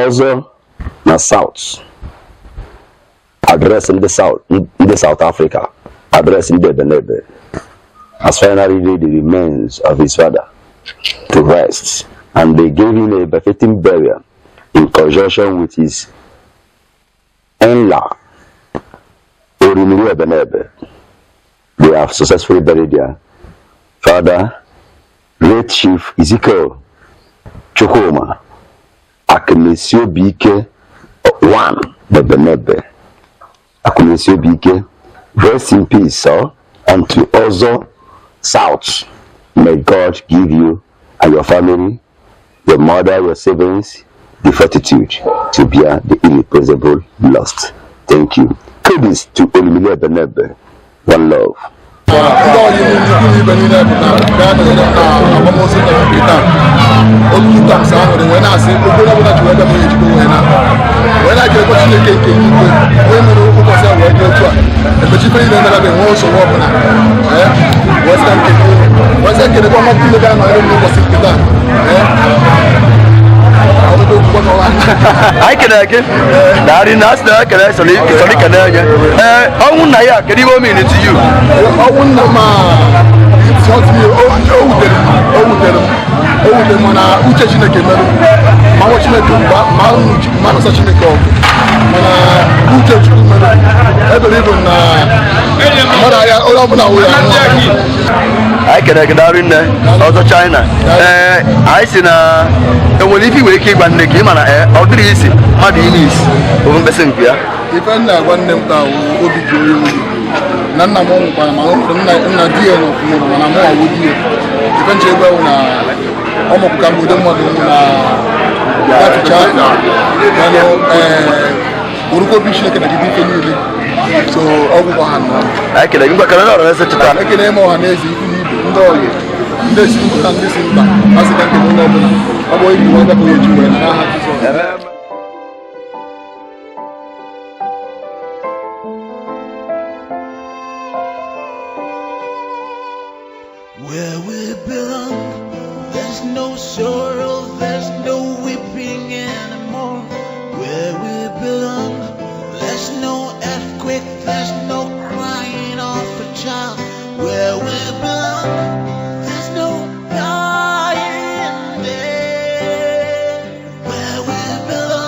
also na South, addressing the South, in the South Africa, addressing the Ebenebe, has finally laid the remains of his father to rest, and they gave him a befitting burial in conjunction with his in-law, Ebenebe. They have successfully buried their father, late Chief Ezekel Chukwuma, Ikechukwu Chukwuma Ebenebe. Ikechukwu, rest in peace, sir, and to also South. May God give you and your family, your mother, your siblings, the fortitude to bear the irreplaceable loss. Thank you. Credits to Ebenebe. One love. I can again. That is not the case. Sorry, can I get? I won't know. Can you mean it to you? I wouldn't know. It's not me. Oh, the man, who touching the camera. My watching the man, such a call. Who touched the man? I believe in I can get in there. Also, China. I see now. Well, if you wake up and make him an or easy, how do you miss? Over the same here. If I want them to be doing none of them, I'm not dealing with them, and I'm more with you. Eventually, almost come with them to China. Uruko Bishop can give you. So, I can even back another as a time. I can more Hanesi. This is as I can know. Avoid you want to do it. Where we belong, there's no sorrow, there's no weeping anymore. Where we belong, there's no earthquake, there's no crying of a child. Where we belong, there's no dying there. Where we belong.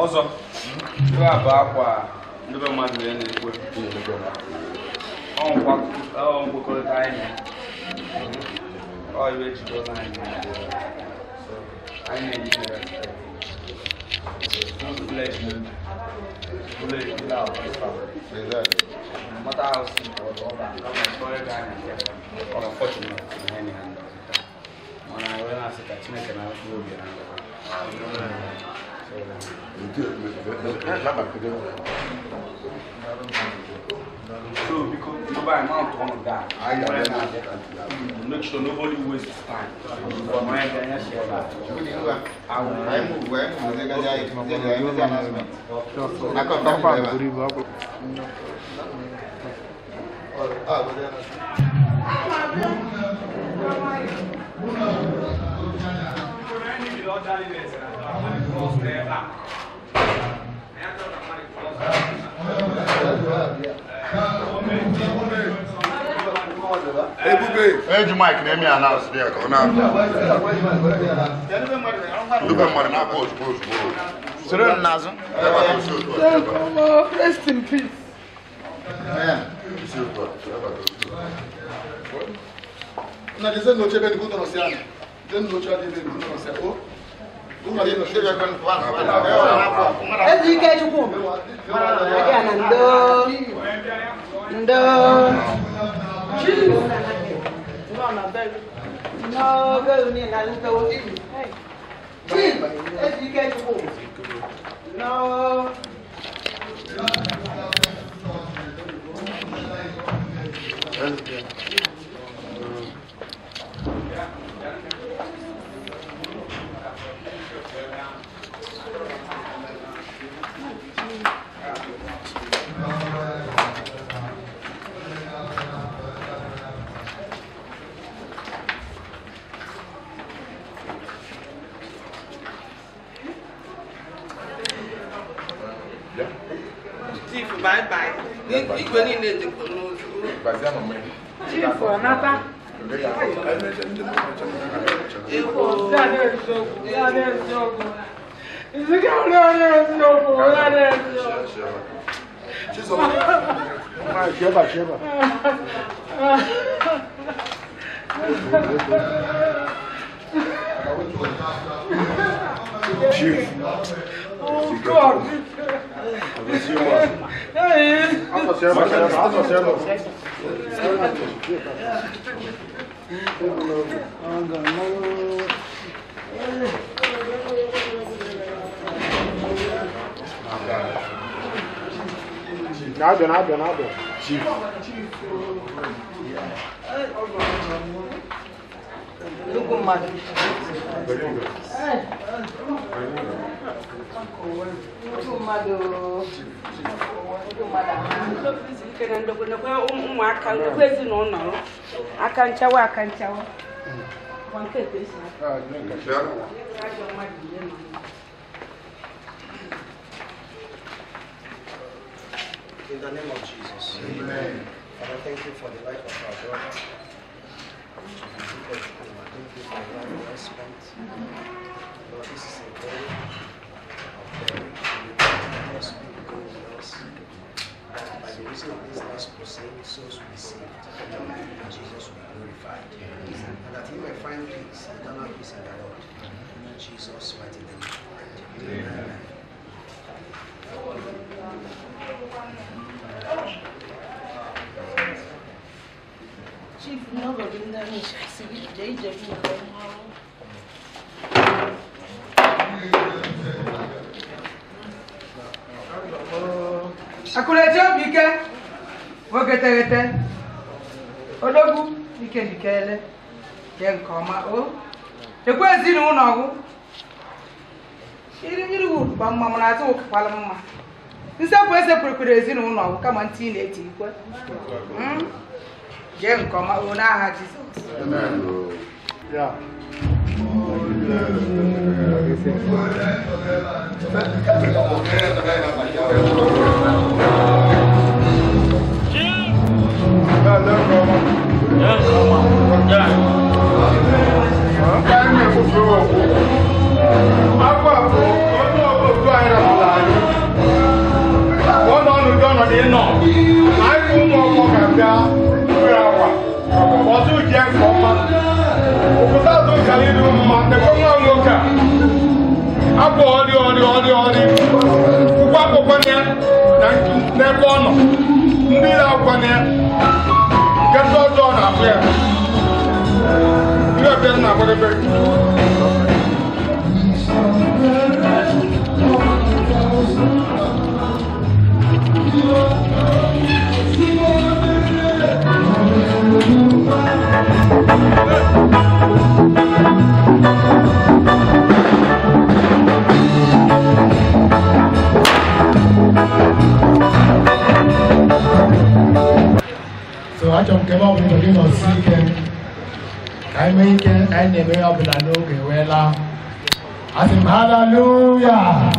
ọzọ bụ akwa ndị mmadụ ya na-ekwe nkwekọrịta anyị iwe ejikọ anyị no matter how simple or unfortunate in any hand. When I went out to make an so because you buy amount on that, make sure nobody wastes time. Eji Mike na-eme announce there ka ọ na-abịa. Ndube mmadụ na-akpọ ozugbo. Soro n'azụ. Rest in peace. Na dize no chebe ni kutono siana. Den no chade be ni kutono sia. O. Ezekel Ikechukwu. Ndo. No, go ni na ndo. Chief, Ezekel Ikechukwu. No. Chief, bye-bye. Igwe niile dị n'ozu. Chief, ọnata. Chief. Oh, God. Nada. Chief. Look at my. Ụmụaka ndekwa ezinụlọ aka nchawa In the name of Jesus. Amen. Father, thank you for the life of our brother. Thank you for the life well spent. Lord, this is a day of prayer. Us people with us. By the reason of this last crusade, souls will be saved. And Jesus will be glorified. And that he may find peace, eternal peace in the Lord. In Jesus' mighty name. Amen. Chief, nobody knows. Akulete obike, wokete, odogu. Ike dikele. Jee nke ọma o. Ekwezi na ụlọ ọgwụ. Iri wood gba mma mana azụ ụkwala mma. Nsepụ esepụrụ ezinụlọ ọgwụ kama ntị na-eti ikwe. Jee nke ọma o n'aha Jizọs. Amen. Yeah. So I don't give up with the game of seeking. I make it and the way of the Nogue. Well, I think hallelujah.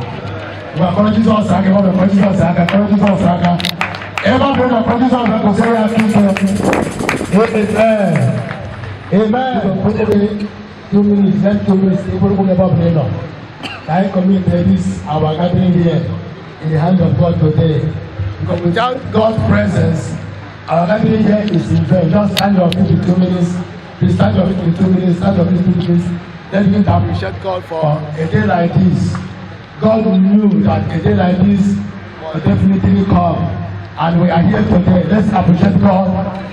We are going to Jesus, I give up the Jesus, I can Jesus, I can. Ever bring a Jesus, I can say, Amen. 2 minutes, left 2 minutes, people will never bring up. I commit this, our gathering here, in the hand of God today. Because without God's presence, our gathering here is in vain. Just stand your feet in 2 minutes. Please stand your feet in 2 minutes. Stand your feet in 2 minutes. Let's begin to appreciate God for a day like this. God knew that a day like this will definitely come. And we are here today. Let's appreciate God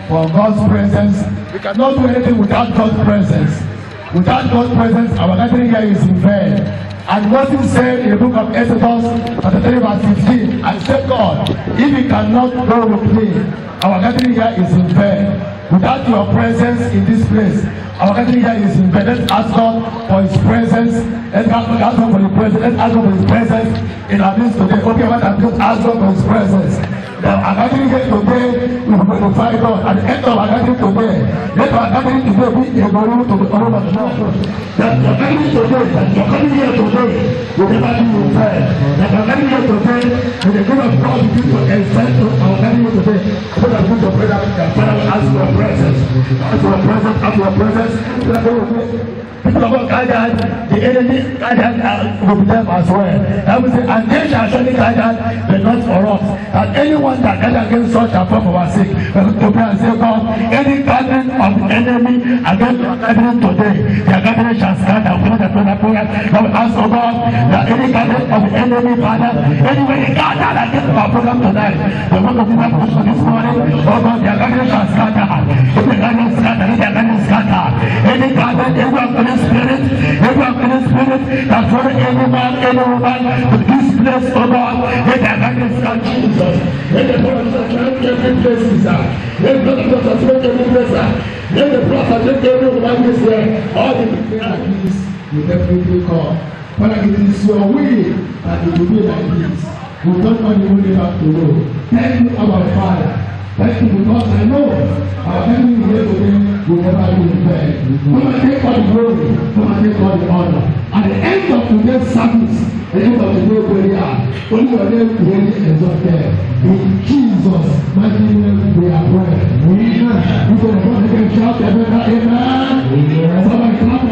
for God's presence. We cannot do anything without God's presence. Without God's presence, our gathering here is in vain. And Moses said in the book of Exodus, chapter 3, verse 15, I said, God, if you cannot go with me, our gathering here is in vain. Without your presence in this place, our gathering here is in vain. Let's ask God for His presence. Let's ask God for His presence. Let's ask God for His presence in our midst today. Okay, what I'm just ask God for His presence. Now, our gathering here today, we will glorify God. At the end of our gathering today, let our gathering today be a glory to the honor of the Lord. That your gathering today, that your coming here today, will never be in vain. That our gathering here today, with the grace of God, we give to extend to our gathering here today. So that we can pray that Father will ask for your presence. Ask for your presence, ask for your presence. So that we will people of God gathered, the enemy gathered will be them as well. I will say, and they shall surely gather, but not for us. And anyone that gathers against us shall fall for our sake. We will to pray and say, God, any gathering of the enemy against our gathering today, their gathering shall scatter. We will pray. I will ask, oh God, that any gathering of the enemy, Father, anyway they gather against our program tonight, the work of the Bible this morning, oh God, their gathering shall scatter. If the gathering scatter, their gathering scatter. Any gathering, everyone Spirit, every spirit that for any man, any woman to this place, oh God, let the guidance of Jesus, let the blood of Jesus every place, let the blood of Jesus every place, let the blood of Jesus every woman is there. All the people like this will definitely come. Father, it is your will that it will be like this. We don't want the only back to know. Thank you, our Father. Thank you, because I know our family here today will never be in vain. Come and take all the glory, come and take all the honor. At the end of today's service, the end of the day where we are, only your name will really exalted. In Jesus' mighty name we are praying. Amen. You can go and shout amen. Somebody clap.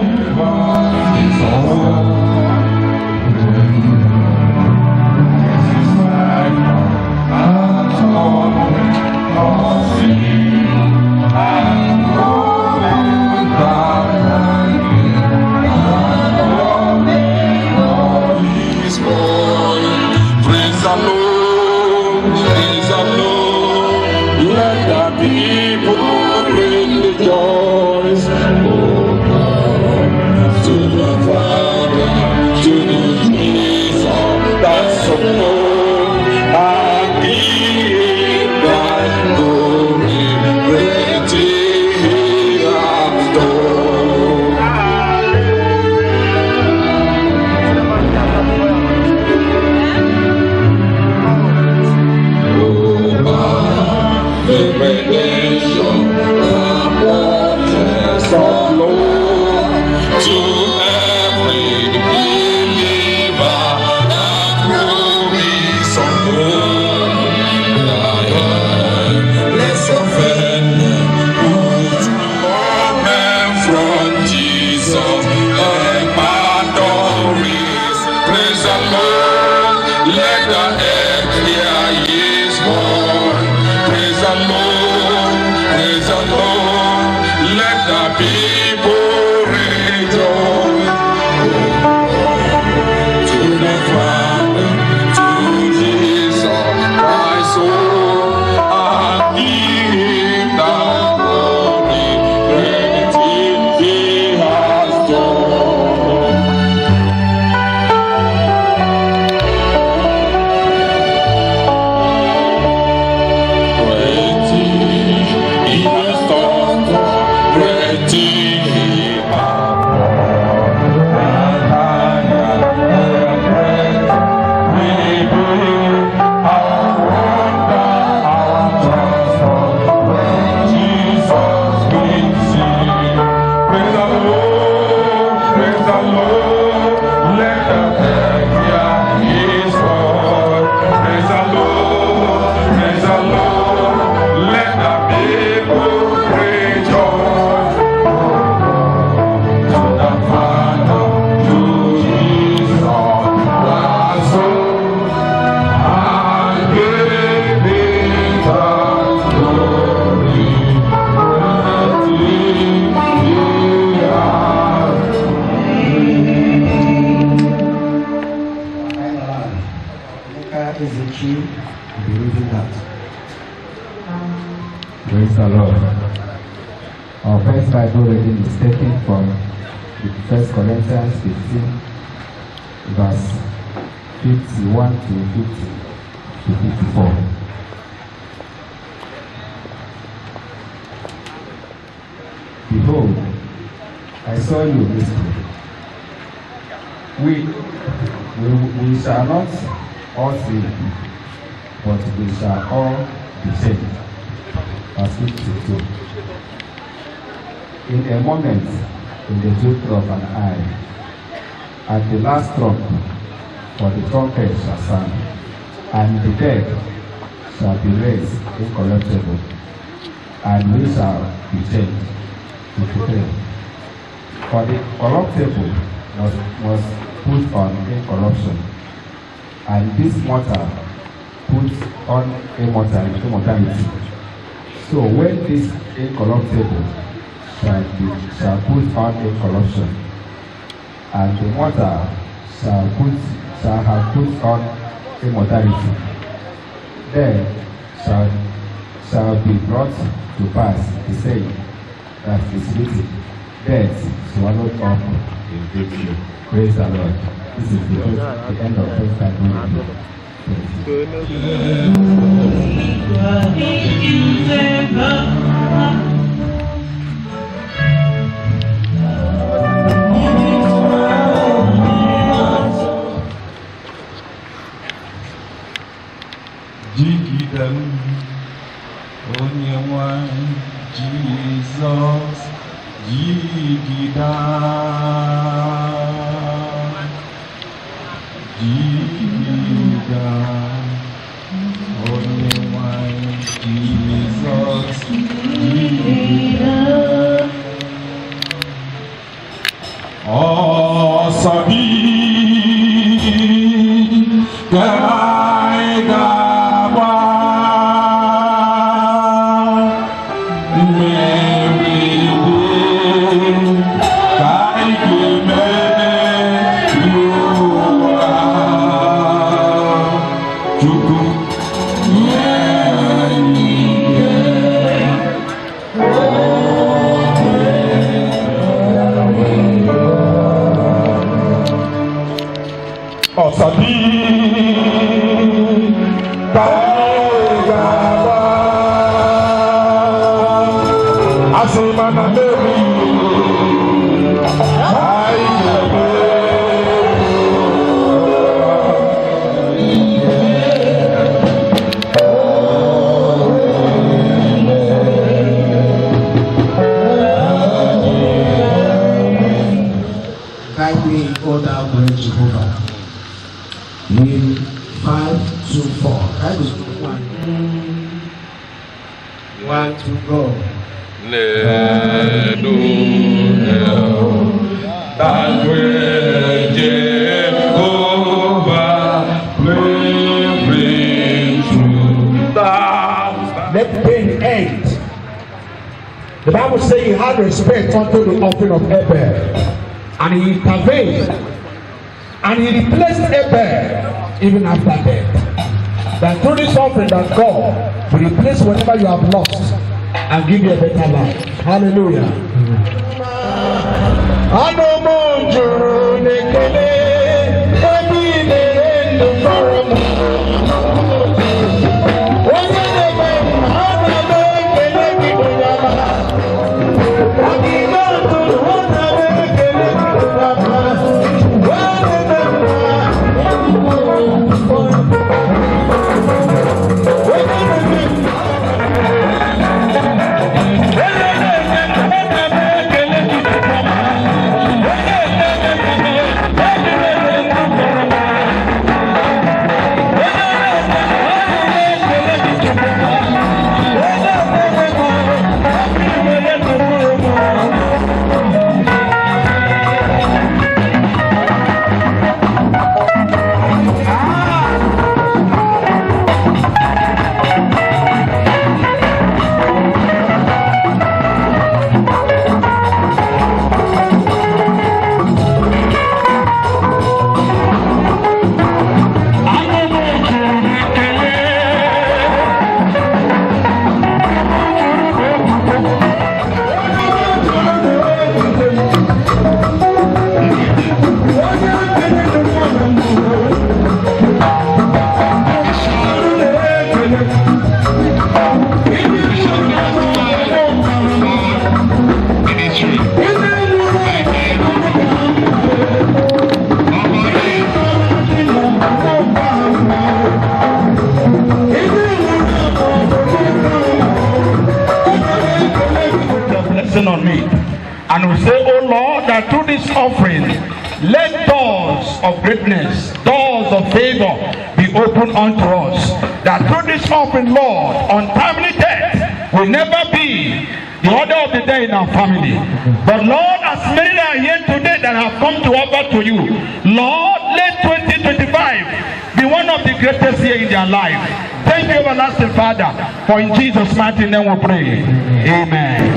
to every believer that will be someone. Bless your friend, put men from Jesus and Buries. Praise the Lord, let the earth hear his voice. Praise the Lord, let the people rejoice. To the Father, to Jesus, my soul, and give the glory, everything he has done. Great he has done, great he has Ezekiel, be reading that. Praise the Lord. Our first Bible reading is taken from 1 Corinthians 15, verse 51 to 54. Behold, I saw you mystery. We shall not all sleep, but we shall all be changed. Verse 52. In a moment, in the twinkling of an eye, at the last trump, for the trumpet shall sound, and the dead shall be raised incorruptible, and we shall be changed. 53. For the corruptible must put on incorruption, and this mortal puts on immortality. So when this incorruptible shall put on incorruption, and the mortal shall have put on immortality, then shall be brought to pass the saying that is written, death swallowed up in victory. Praise the Lord. This is the end of first Bible reading. Jigidem, onye nwanyị Jizọs, jigida, jigida, onye nwanyị Jizọs, jigida. Ọsọ gị ka anyị ga-agba. adore thou great Jehovah. In 5, 2, 4. That is 1. 1 to go. Let pain end. The Bible says he had respect unto the offering of Abel, and he intervened, and he replaced Abel even after death. That through this offering that God will replace whatever you have lost and give you a better life. Hallelujah. On me, and we say, oh Lord, that through this offering let doors of greatness, doors of favor be opened unto us, that through this offering, Lord, untimely death will never be the order of the day in our family. But Lord, as many that are here today that have come to offer to you, Lord, let 2025 be one of the greatest years in their life. Thank you, everlasting Father, for in Jesus' mighty name we pray. Amen.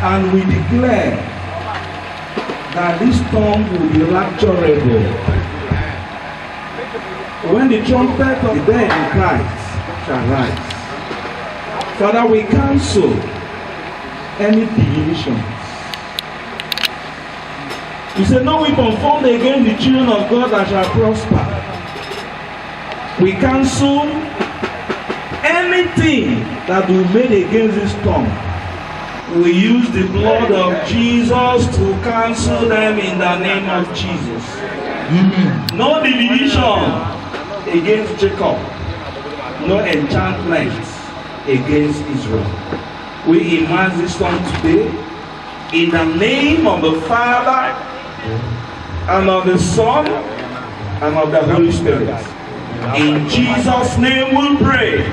And we declare that this tongue will be rapturable. When the trumpet of the dead in Christ shall rise. Father, we cancel any divisions. He said, no weapon formed against the children of God that shall prosper. We cancel anything that will be made against this tongue. We use the blood of Jesus to cancel them in the name of Jesus. No division against Jacob. No enchantment against Israel. We immerse this tongue today in the name of the Father and of the Son and of the Holy Spirit. In Jesus' name we pray.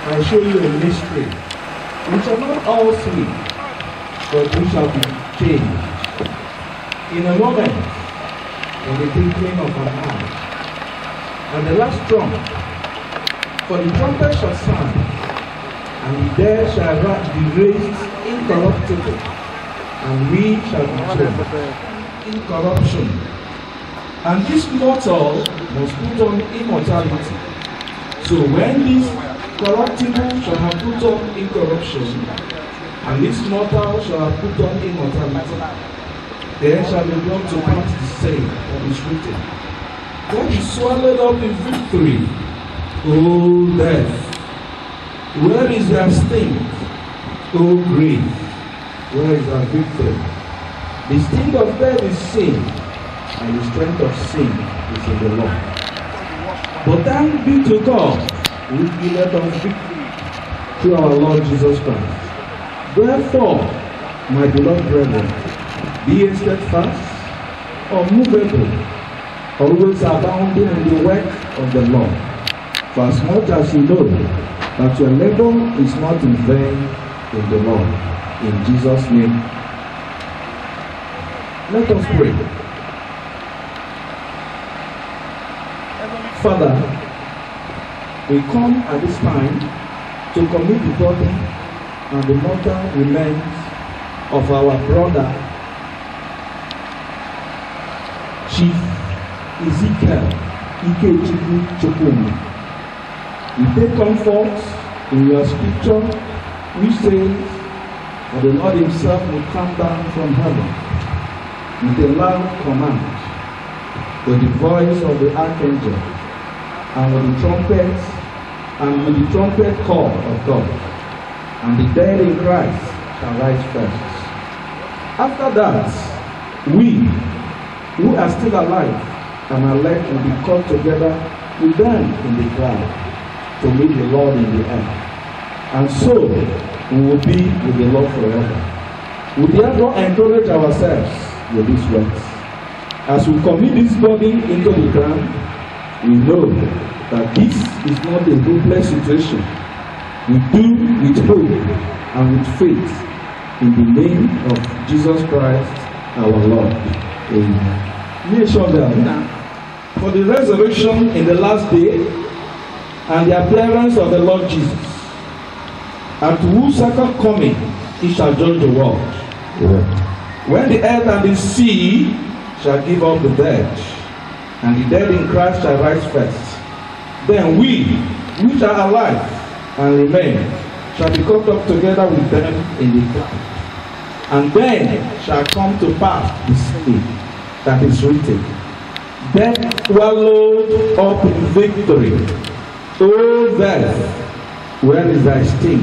I show you a mystery. We shall not all sleep, but we shall be changed. In a moment, in the twinkling of an eye, and the last trump, for the trumpet shall sound, and the dead shall be raised incorruptible, and we shall be changed incorruption. And this mortal must put on immortality. So when this corruptible shall have put on incorruption, and this mortal shall have put on immortality, then shall be brought to pass the same that is written. God is swallowed up in victory. O death, where is their sting? O grave, where is their victory? The sting of death is sin, and the strength of sin is in the law. But thanks be to God, who giveth us victory through our Lord Jesus Christ. Therefore, my beloved brethren, be ye steadfast, unmovable, always abounding in the work of the Lord. For as much as you know that your labor is not in vain in the Lord. In Jesus' name, let us pray. Father, we come at this time to commit the body and the mortal remains of our brother, Chief Ezekel Ikechukwu Chukwuma. We take comfort in your scripture, which says that the Lord himself will come down from heaven with a loud command, with the voice of the archangel, and with the trumpet call of God, and the dead in Christ shall rise first. After that, we who are still alive and elect will be caught together with them in the cloud to meet the Lord in the air. And so we will be with the Lord forever. We therefore encourage ourselves with these words. As we commit this body into the ground, we know that this is not a hopeless situation. We do with hope and with faith in the name of Jesus Christ our Lord. Amen. For the resurrection in the last day and the appearance of the Lord Jesus, at whose second coming he shall judge the world When the earth and the sea shall give up the dead, and the dead in Christ shall rise first, then we, which are alive and remain, shall be caught up together with them in the cloud. And then shall come to pass the saying that is written, death swallowed up in victory. O death, where is thy sting?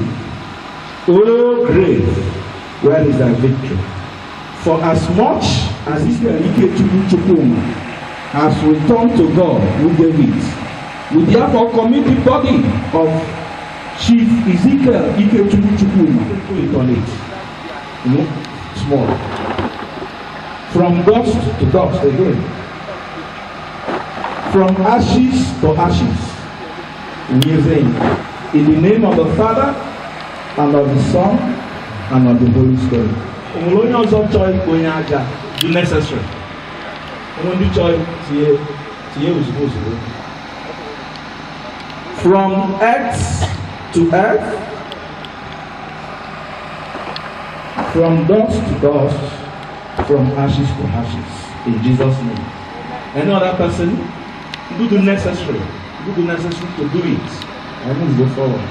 O grave, where is thy victory? For as much as Ezekel Ikechukwu Chukwuma has returned to God who gave it, we therefore commit the body of Chief Ezekel Ikechukwu Chukwuma. Put it on it. Small. From dust to dust again. From ashes to ashes. We say, in the name of the Father, and of the Son, and of the Holy Spirit. Only also joy going aja be necessary. Only joy tie was supposed to go. From earth to earth, from dust to dust, from ashes to ashes, in Jesus' name. Any other person, do the necessary. Do the necessary to do it. And move go forward.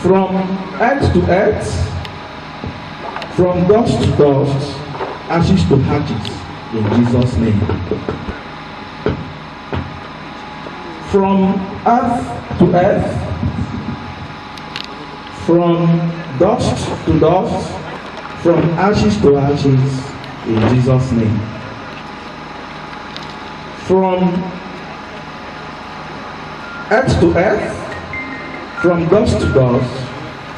From earth to earth, from dust to dust, ashes to ashes, in Jesus' name. From earth to earth, from dust to dust, from ashes to ashes, in Jesus' name. From earth to earth, from dust to dust,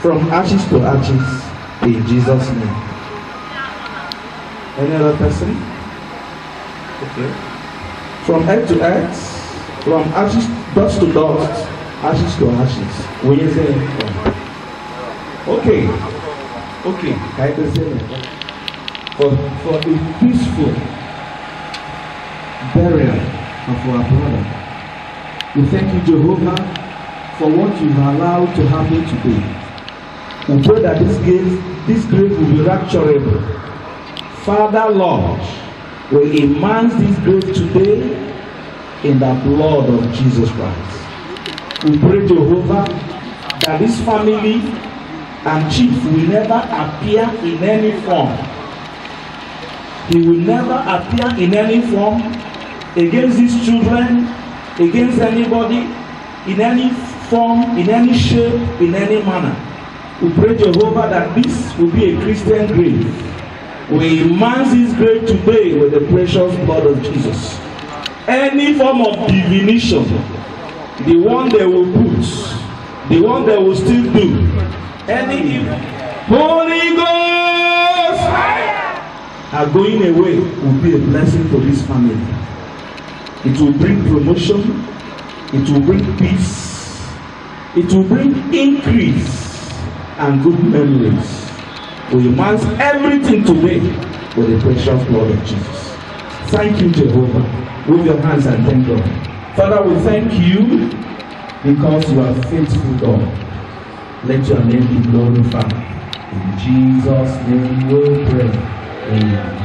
from ashes to ashes, in Jesus' name. Any other person? Okay. From earth to earth, from ashes, dust to dust, ashes to ashes. When you say, okay, I can say that. For a peaceful burial of our brother. We thank you, Jehovah, for what you've allowed to happen today. We pray that this grave will be rapturable. Father, Lord, will immerse this grave today in the blood of Jesus Christ. We pray, Jehovah, that this family and chief will never appear in any form. He will never appear in any form against these children, against anybody, in any form, in any shape, in any manner. We pray, Jehovah, that this will be a Christian grave. We immerse this grave today with the precious blood of Jesus. Any form of divination, the one they will put, the one they will still do, any Holy Ghost are going away will be a blessing to this family. It will bring promotion, it will bring peace, it will bring increase and good memories. We immerse everything today with the precious blood of Jesus. Thank you, Jehovah. With your hands and thank God. Father, we thank you because you are faithful, God. Let your name be glorified. In Jesus' name we pray. Amen.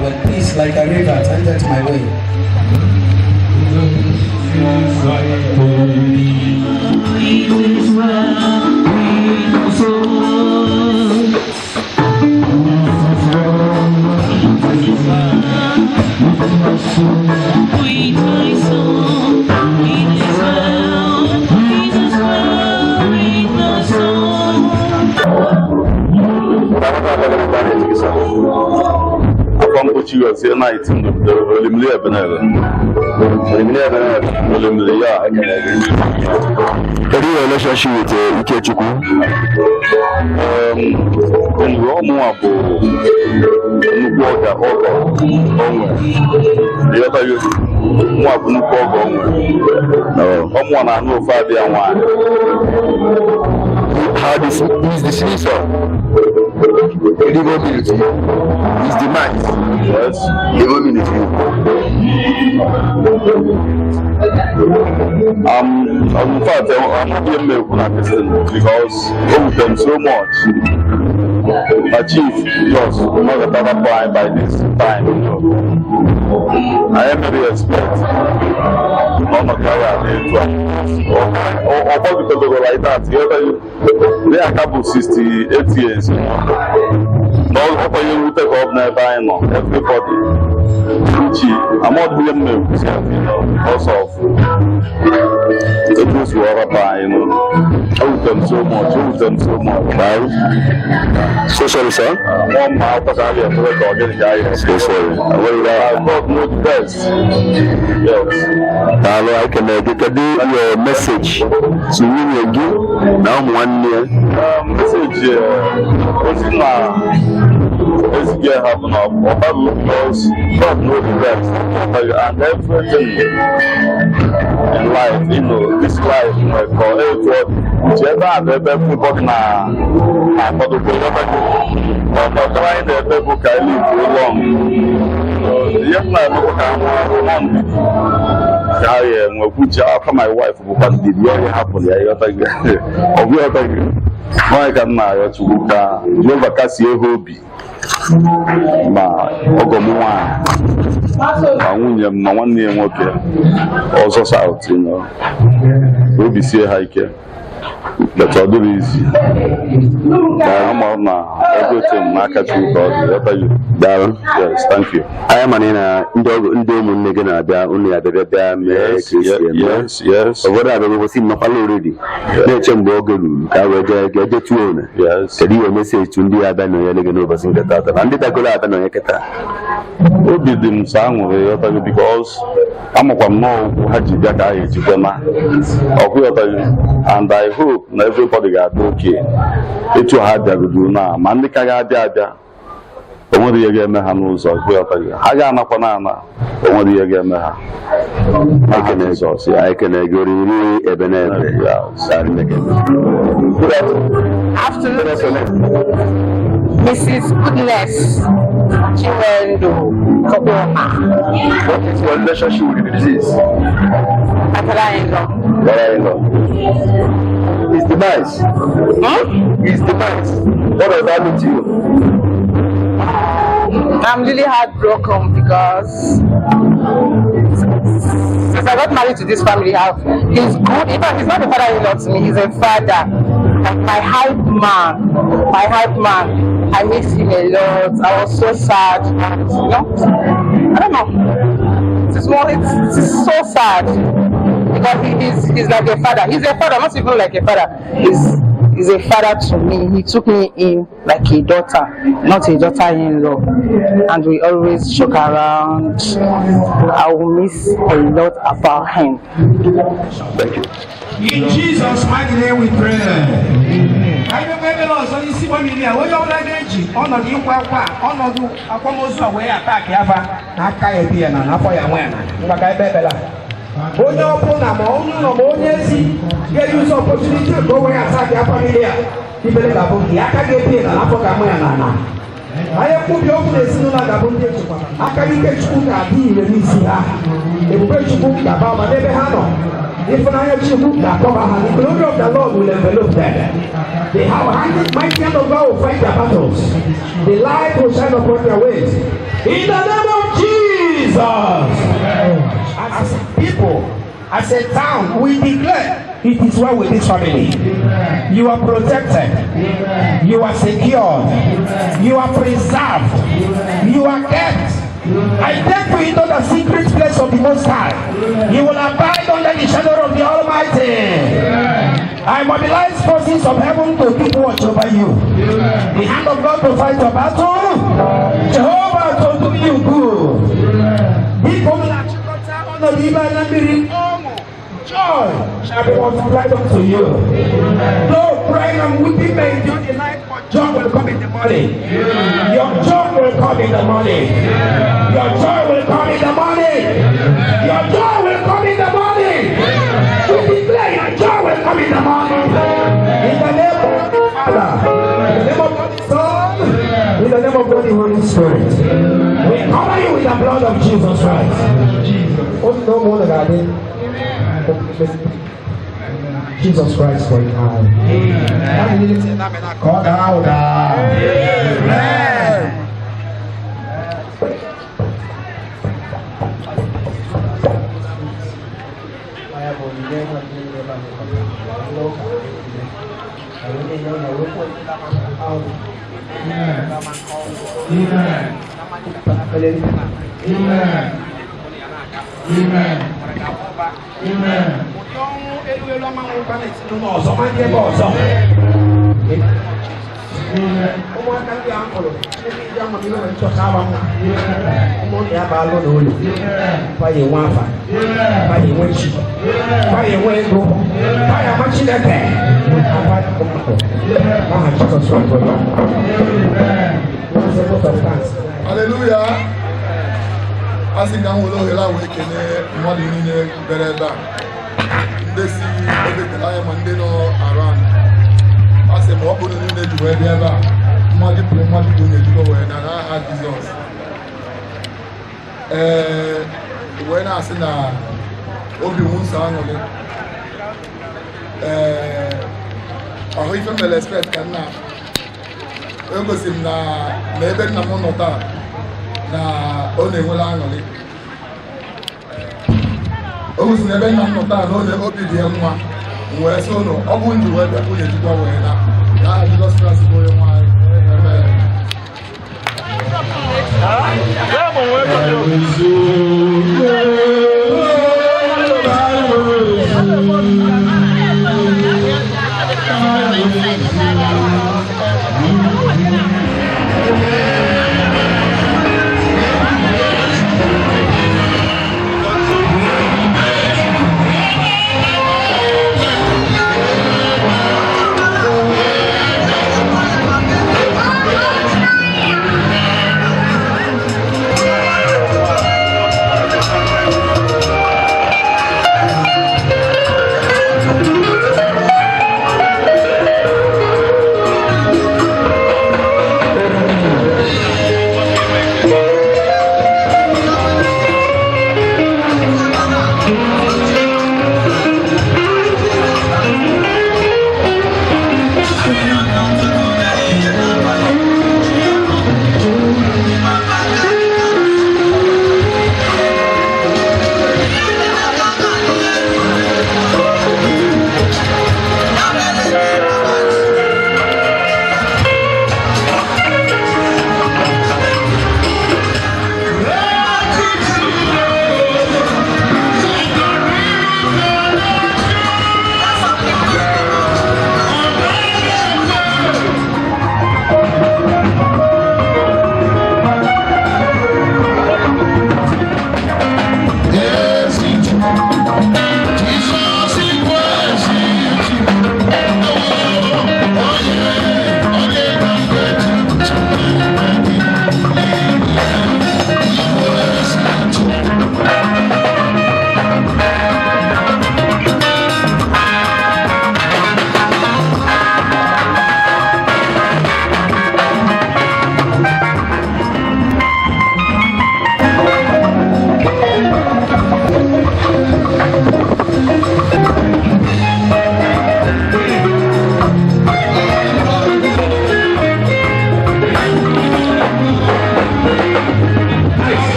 When peace like a river tended my way. Vamos a ver mpochi gozie night olimili Ebenebe. Olimili, yeah. What is your relationship with Ikechukwu? Ụmụ abụ nnukwu ọga ọgọ onwe. Ịghọtaghị ụmụ abụ nnukwu ọgọ onwe. Ọmụ na-anụ ofe adịghị nwaanyị. How this is the season? Livability is the mind. Yes. Livability. In fact, I'm not being made because with them so much. My chief, just not another point by this time. I am very expert. I'm not or because they go like that. They are couple 68 years. All of you take up never everybody. I'm not being made, also it was owed them so much, right? So sorry, sir. One mouth was having a record guy. So sorry. I got no best. Yes. Now I can get your message to you again. Now 1 year. Message Ezekel happened up because God knows the best. And everything in life, this life, for everybody, whichever everybody now, for the but not trying the people can live too long. Yes, my people can after my wife, but did really happen? Why can I never cast your hobby? Ma Ogomwa, ma one name, okay, also south, we'll be see hiker. That's all the easy. I'm on everything, market you got. Darren, yes, thank you. I am an only at the yes. What I was in already. Yes. Said you a message to the other over Singapore. And did I go out and who did them sang because I'm a no Hajidaka and I hope everybody got okay. It's too hard to do now. Mandika Gada. Only again, Mahanus or Hagana Panana. Only again, I can agree. Ebenebe. Afternoon, Mrs. Goodness Chukwuma. What is your relationship with the disease? It's the mice. It's the mice. What does that mean to you? I'm really heartbroken because since I got married to this family, he's good. In fact, he's not a father-in-law to me. He's a father. My hype man. I miss him a lot. I was so sad. I don't know. It's so sad because he's like a father. He's a father, not even like a father. He's a father to me. He took me in like a daughter, not a daughter-in-law. And we always joke around. I will miss a lot about him. Thank you. In Jesus' mighty name we pray. I don't know if you see what you mean. When you're like on the on the Aquamosa way attack Yava, Naka and Apoya. Onye ọbụla ma onye ụlọ ma onye ezi ga-eyuzu opportunity ka o wee attack ya family ya ibele ga-abụ gị aka ga-ebi na afọ ga-amụ ya n'ala anyị kwubi okwu n'ezinụlọ ga-abụ ndị echekwa aka Ikechukwu ga-adị ire n'isi ha ebube Chukwu ga-aba ma n'ebe ha nọ ịfụnanya Chukwu ga-akọba ha. The glory of the Lord will envelop them. They have mighty hand of God will fight their battles. The light will shine upon their ways. In the name of Jesus. As people, as a town, we declare it is well with this family. You are protected. You are secured. You are preserved. You are kept. I take you into the secret place of the Most High. You will abide under the shadow of the Almighty. I mobilize forces of heaven to keep watch over you. The hand of God to fight your battle. Jehovah to do you good. People that you got on the river and joy shall be multiplied unto you. Though crying and weeping may endure the night, but joy will come in the morning. Your joy will come in the morning. Your joy will come in the morning. Your joy will come in the morning. We declare your joy will come in the morning. In the name of the Father, in the name of the Son, in the name of God, the Holy Spirit. We cover you with the blood of Jesus Christ. Oh, no more than that. Jesus Christ for you. Amen. Call out. Amen. Hallelujah. As in now, we will wake in more than better. This is everything I am around. As a more than you need to wear the other. Multiple and I had Jesus. When I said, Obi-Wan sang on it. I even the respect can now. Because in maybe na monota na only one angle. Oh, never monota no the obi the mwa. Where so no, I won't do what I put it to go away now. I just trust for your mind.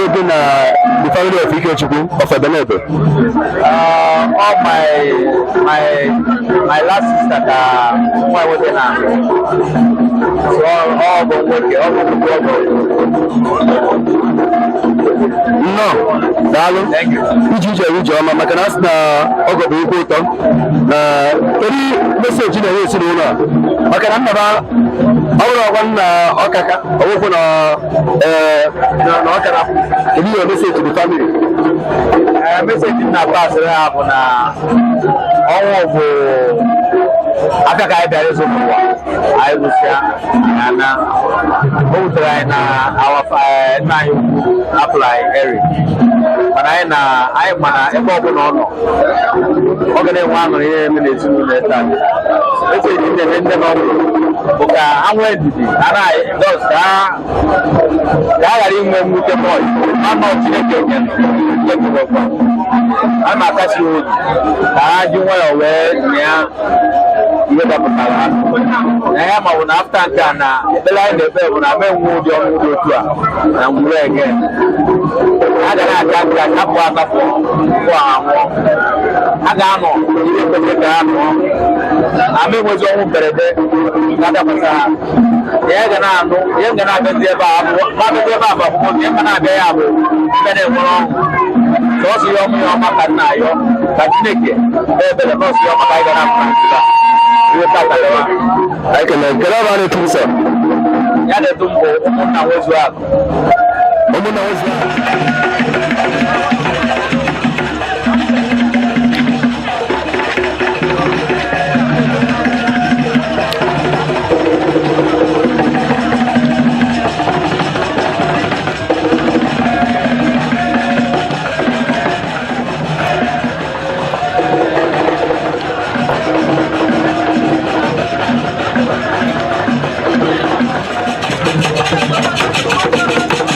The family of Ikechukwu of Ebenebe. All my last sister who I was in so all no, Dalo. Thank you. Iji maka na asị na ọgọ bụ okwu ụtọ na kedu meseji na-enye n'ụlọ maka na nnaba ọ bụrụ ọgwa nna ọkaka ọgwụkwụ na ọkara kedu ihe meseji bụ famili meseji na pasịrị ha bụ na ọnwụ bụ aka ka anyị bịara ịzụ n'ụwa anyị lụsịa ya na o wutere anyị na nna anyị ukwu apụl anyị eri mana anyị mana ebe ọbụla ọ nọ ọ ga na-enwe aṅụrị ihe eme n'ezinụlọ ya taa meseji na-eme nne na ọbụla bụ ka ha nwee ndidi ara anyị dos ka ha ghara inwe mwute mọị ama Chineke nyekụrụkwa a na-akasi obi ka ha ji nwayọọ wee nye ya ihe dapụtara ha na ya ma bụ na afta nke a na ekpere anyị na-ekpe bụ na ama enwe ụdị ọnwụ dị otu a na ngwuru ege a ga na-aga aga akapụ akapụ mbụ anwụọ a ga-anọ ihe kwesịrị ka ha nụọ ama enwezi ọnwụ mberede ga-adapụta ha ihe ga na-anụ ihe ga na-abịazi ebe a bụ akwụkwọ ihe ga na-abịa ya bụ ebe na-enwere ọnwụ sọsọ ihe ọmụ ya ọma ka nna ayọ ka Chineke ebere nọọsụ ya ọma ka anyị ga na-apụta ya na-edu mbụ ụmụnna nwezu akụ Thank you.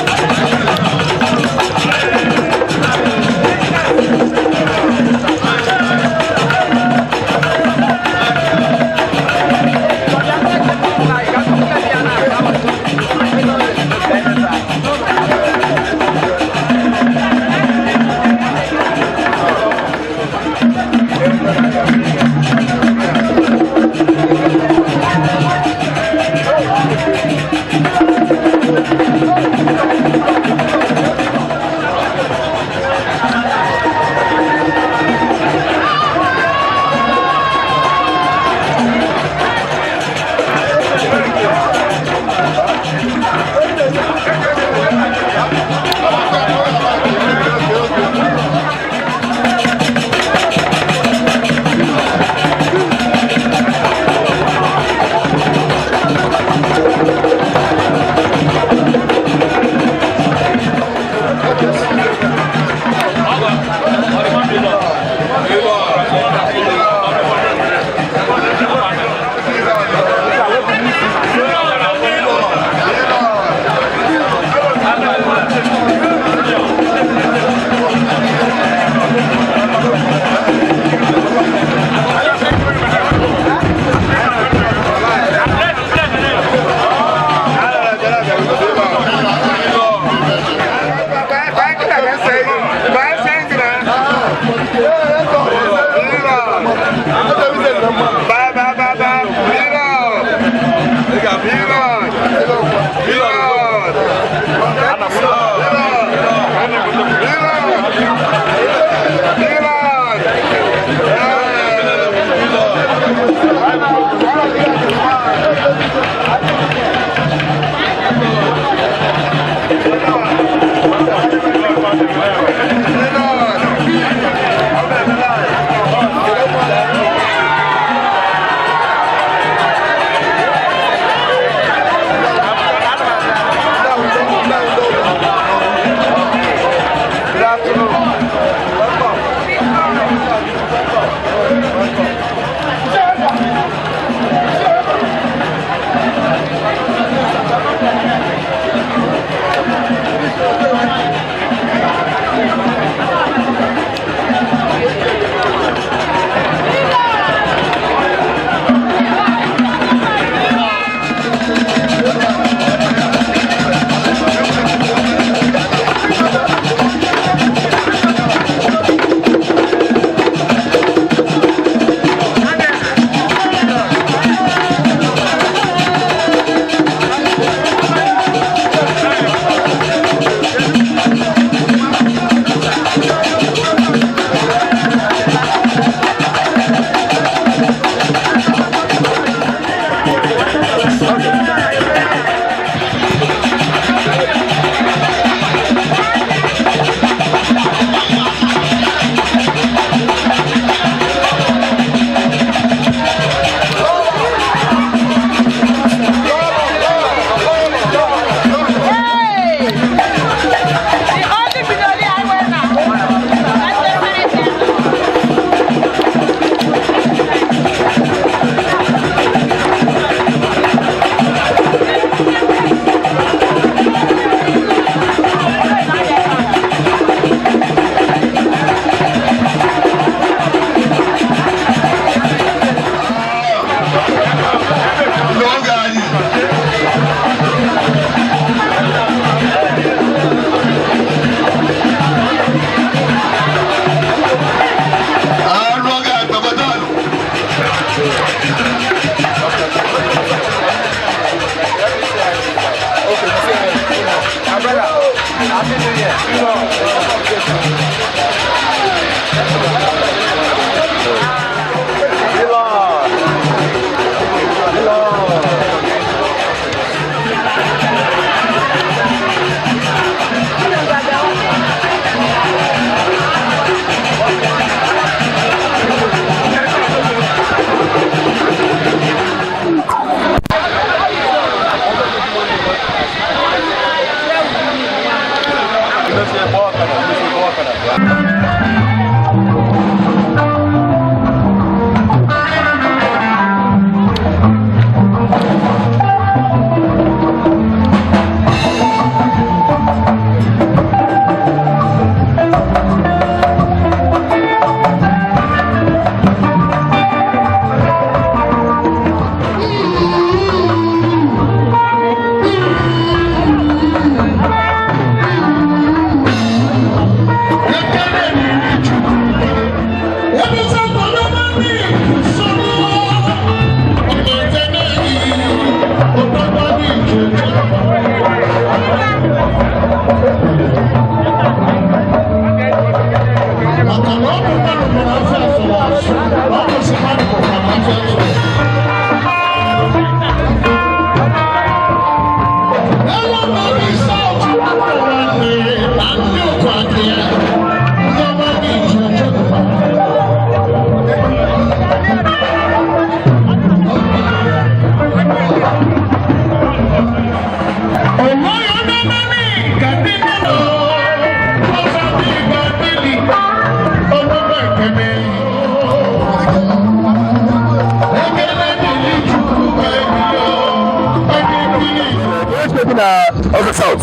South.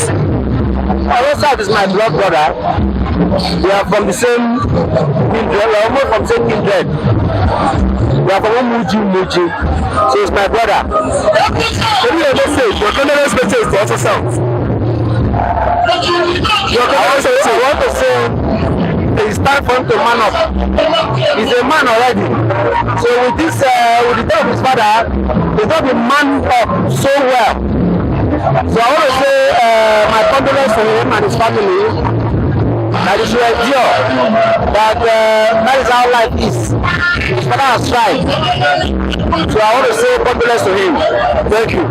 South is my blood brother. We are from the same kindred, we are almost from the same kindred. We are from Muji. So it's my brother. Maybe your message, your condolence message to also South. I want to say it's time for him to man up. He's a man already. So with this, with the death of his father, he's not been man up so well. So I want to say my condolence to him and his family. That he should endure. That is how life is. His father has tried. So I want to say condolence to him. Thank you.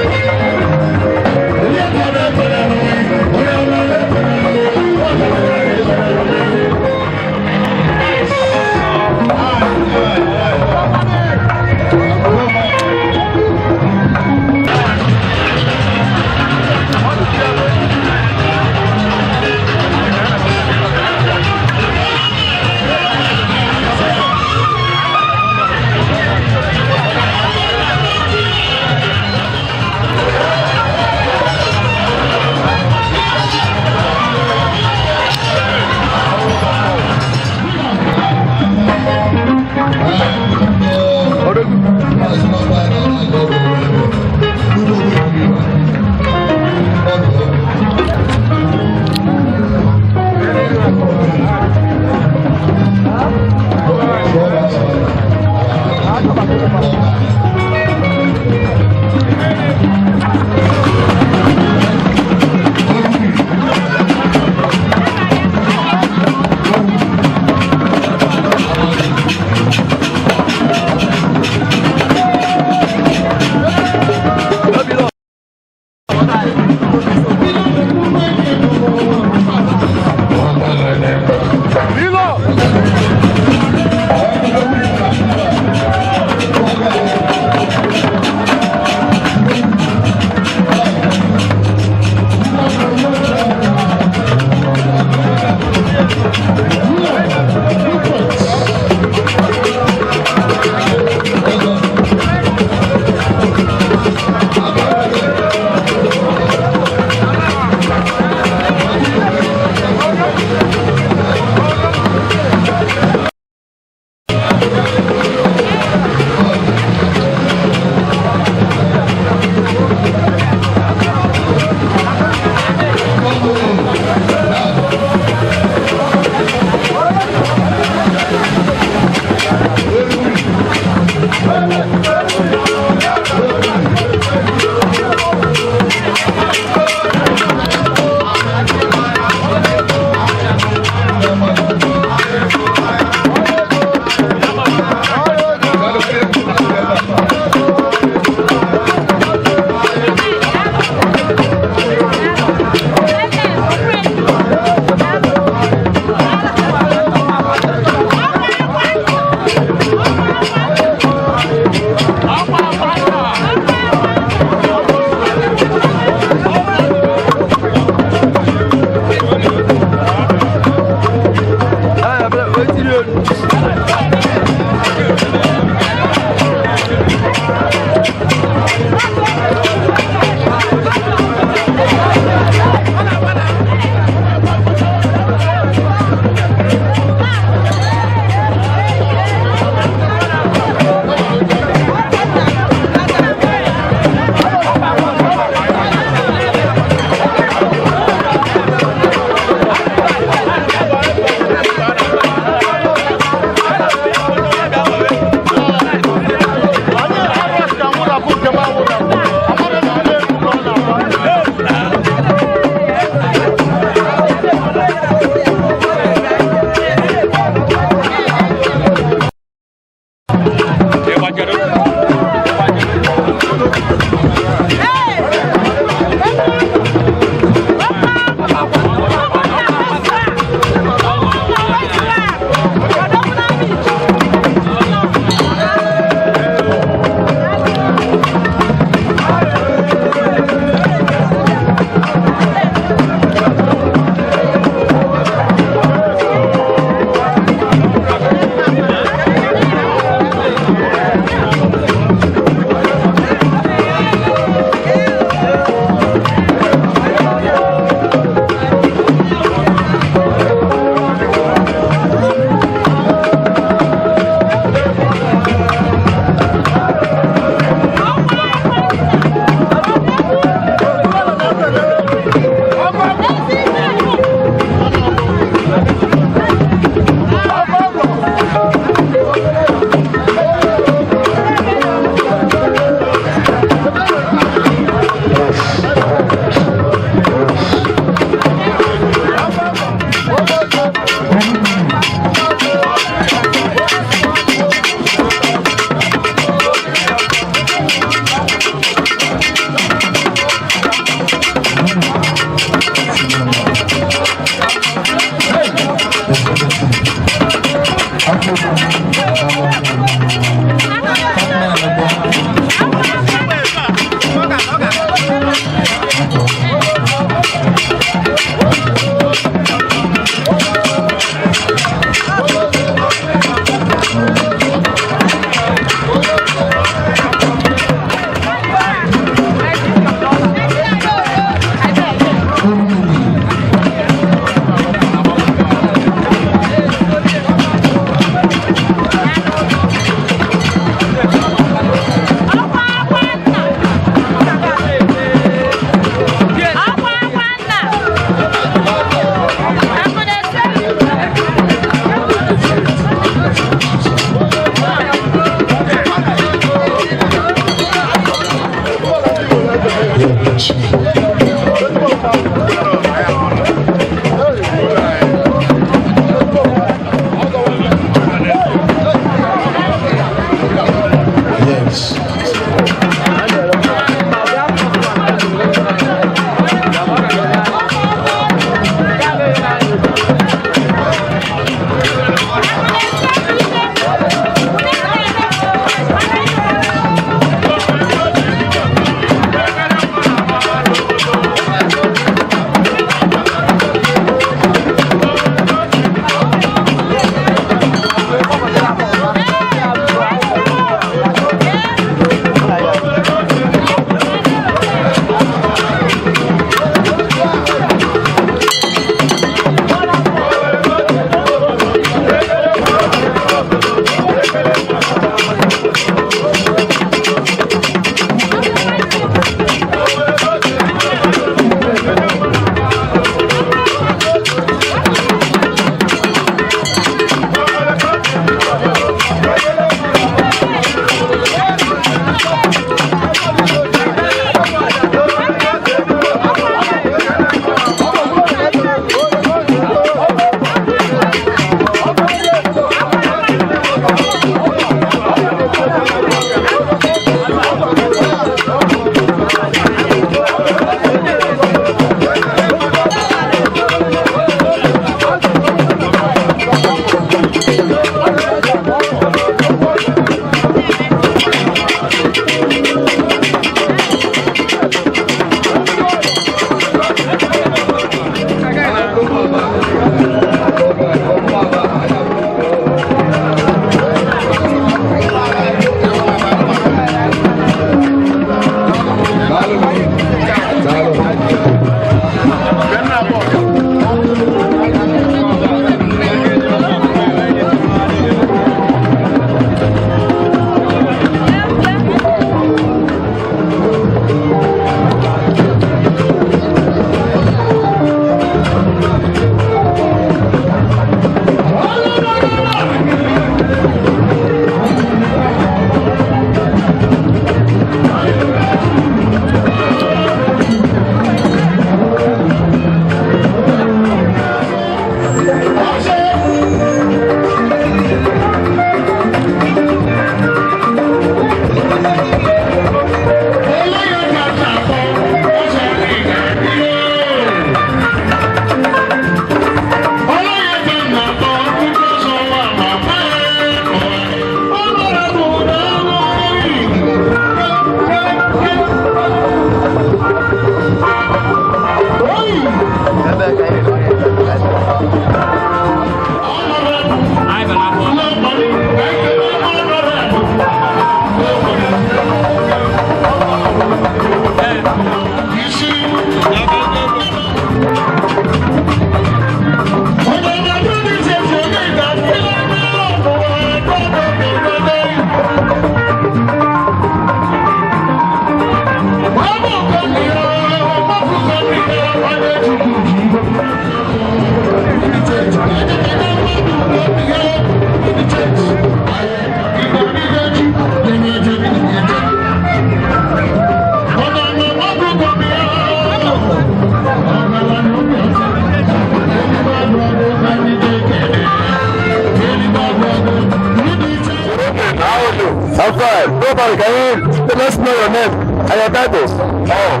I'm fine. Nobody, can you let us know your name and your title? Oh,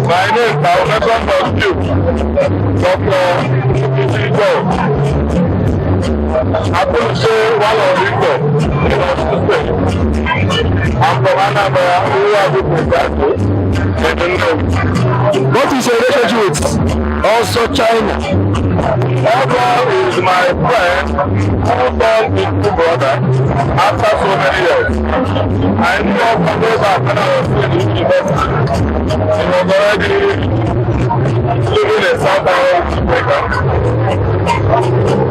my name is Dr. Ezekel. I could say one of Victor. I'm from Anambra, who are the professors. What is your relationship with also China? Ogo is my friend who turned into brother after so many years. I knew Ogo way back when I was in university. He was already living in South Africa.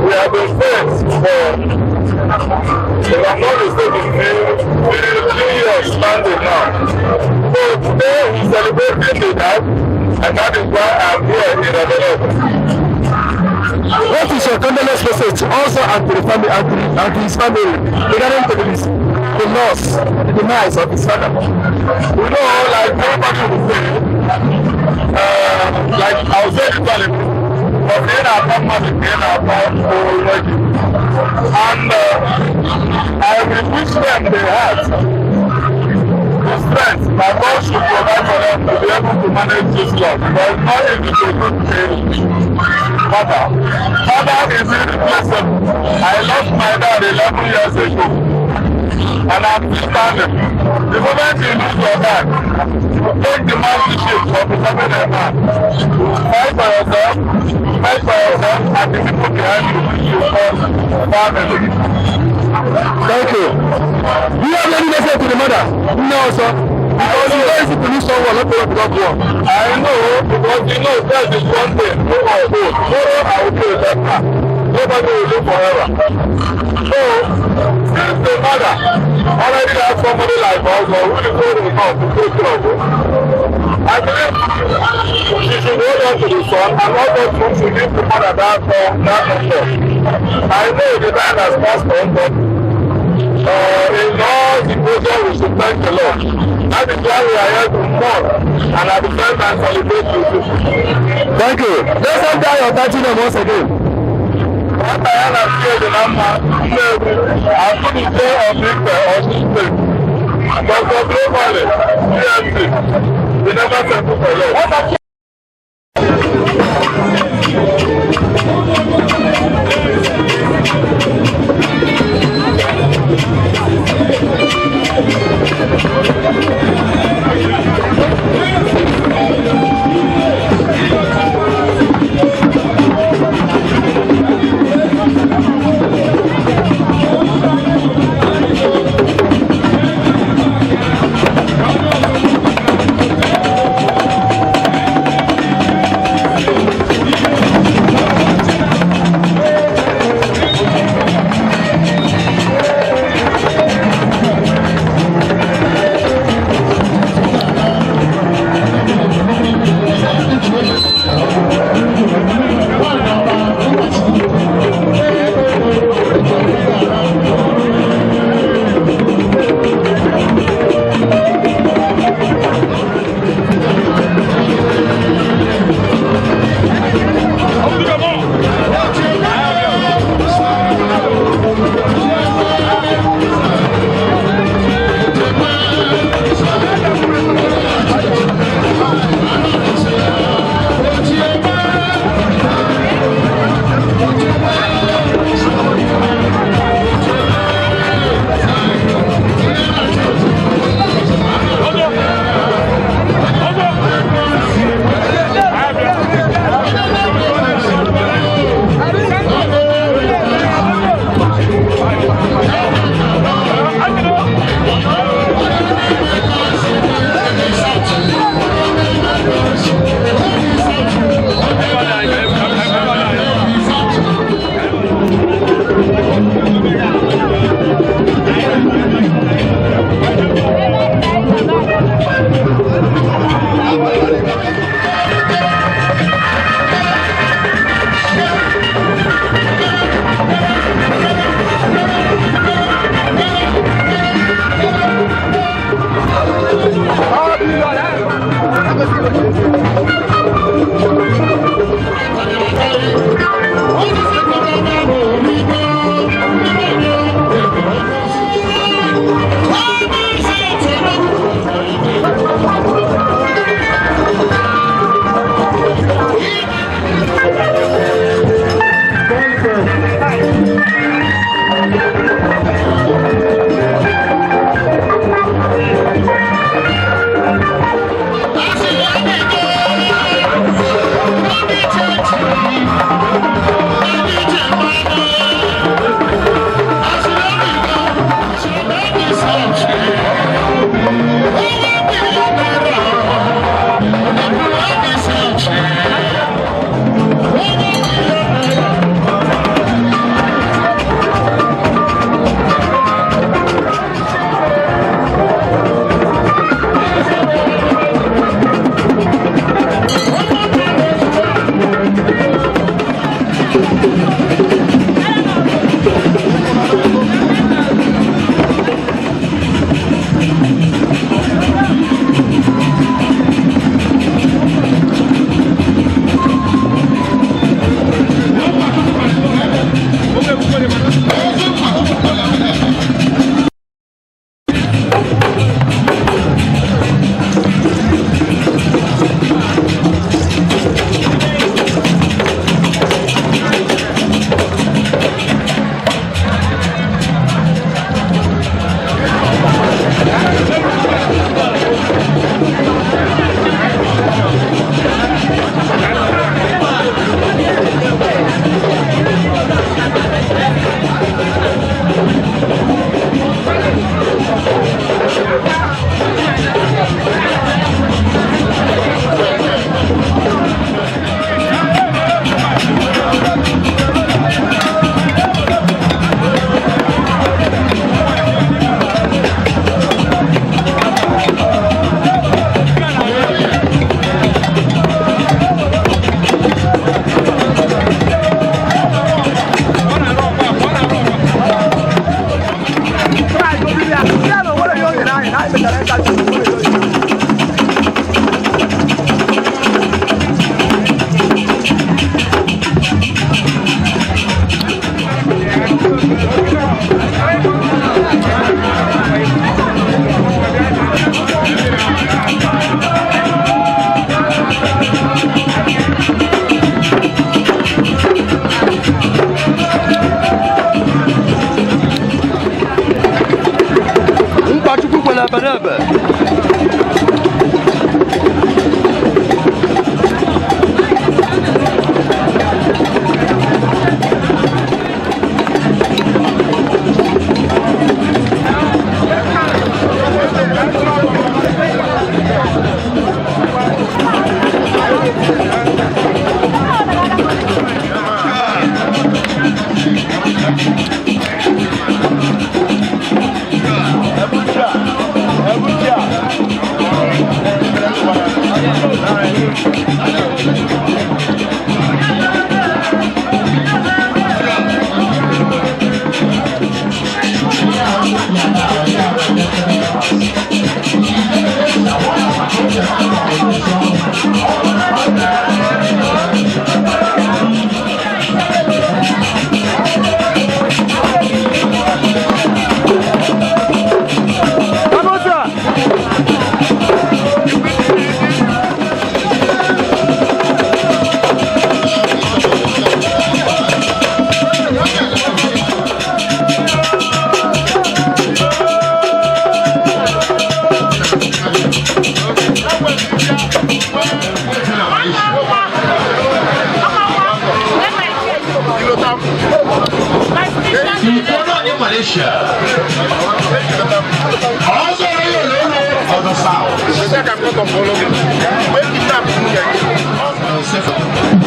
We have been friends for, if I'm not mistaken, 3 years standing now. So today we celebrated the night, and that is why I'm here in Ebenebe. What is your condolence message also and to the family and to his family regarding to the loss, the demise of his father? You know, like everybody will say, like I'll say it all, but then our family, then our already. And I will wish them they had the strength that God should provide for them to be able to manage this loss. But it's not easy to do Father is irreplaceable. I lost my dad 11 years ago, and I'm still standing. The moment you lose your dad, you take the mastership for becoming a man. Fight for yourself, and the people behind you, which you call family. Thank you. Do you have any message to the mother? No, sir. Because you guys to lose someone, not to God one. I know, because you know that is one thing. Tomorrow I will kill that man. Nobody will live forever. So, since the mother already has somebody like us, or who is going to come to take care of us, I believe she should hold on to the son and not just want to give the mother that number. I know the time has passed on, but in all the process we should thank the Lord. That is why we are here to mourn and at the same time celebrate with you. Thank you. Let's enter your 30 name once again. What I am scared in Amma, I put the day of Victor on this stage. Dr. Globally, PMC, we never settle for love.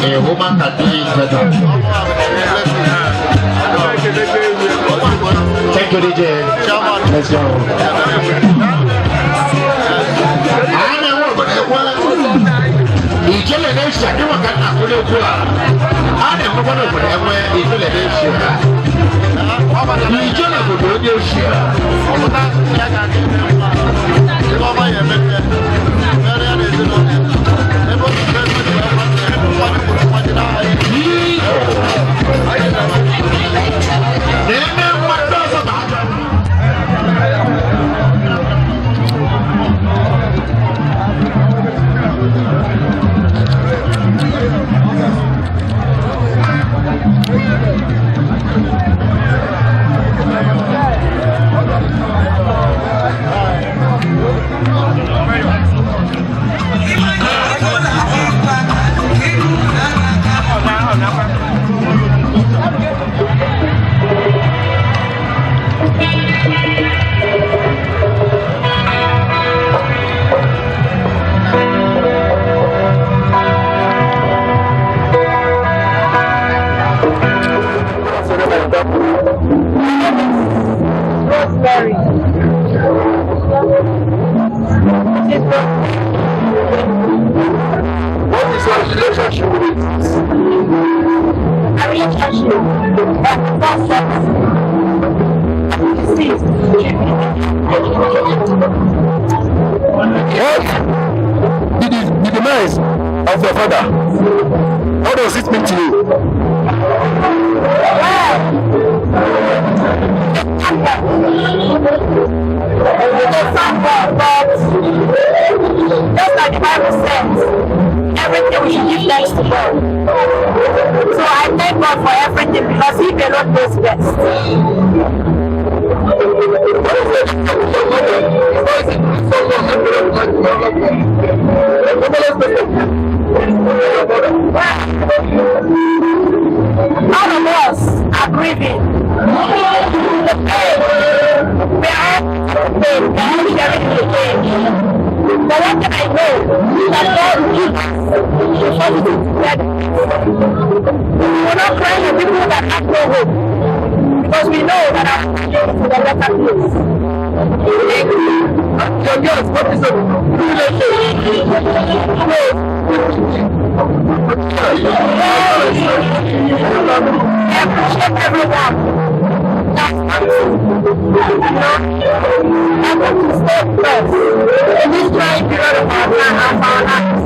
A woman can do it better. Thank you, DJ. Let's go. Rosemary. What is your relationship with it? A relationship that process disease. What? The demise of your father. What does it mean to you? Just like the Bible says, everything we should give thanks to God. So I thank God for everything because He alone knows best. All of us are grieving. The pain. We are all sharing the pain. But one thing I know that God will give us before we do together. We're not crying for people that have no hope. Because we know that our future is in the better place. Your girls, what is the I appreciate everyone. That's to stay first in this trying period of our lives.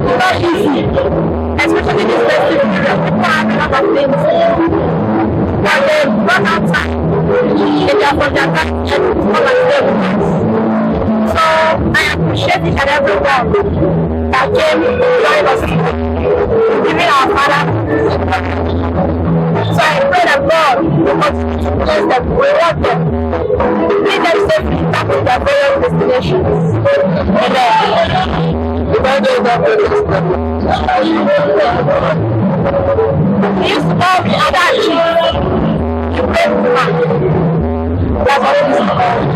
It's not easy, especially this festive period. People have a lot of things. But they run outside. They are from their time and come and stay with us. So I appreciate each and every one that came to join us, giving our Father. So I pray that God will continue to bless them, reward them, lead them safely back to their various destinations. Amen. He used to call me Adachi. You pray for man. That's what he used to call me.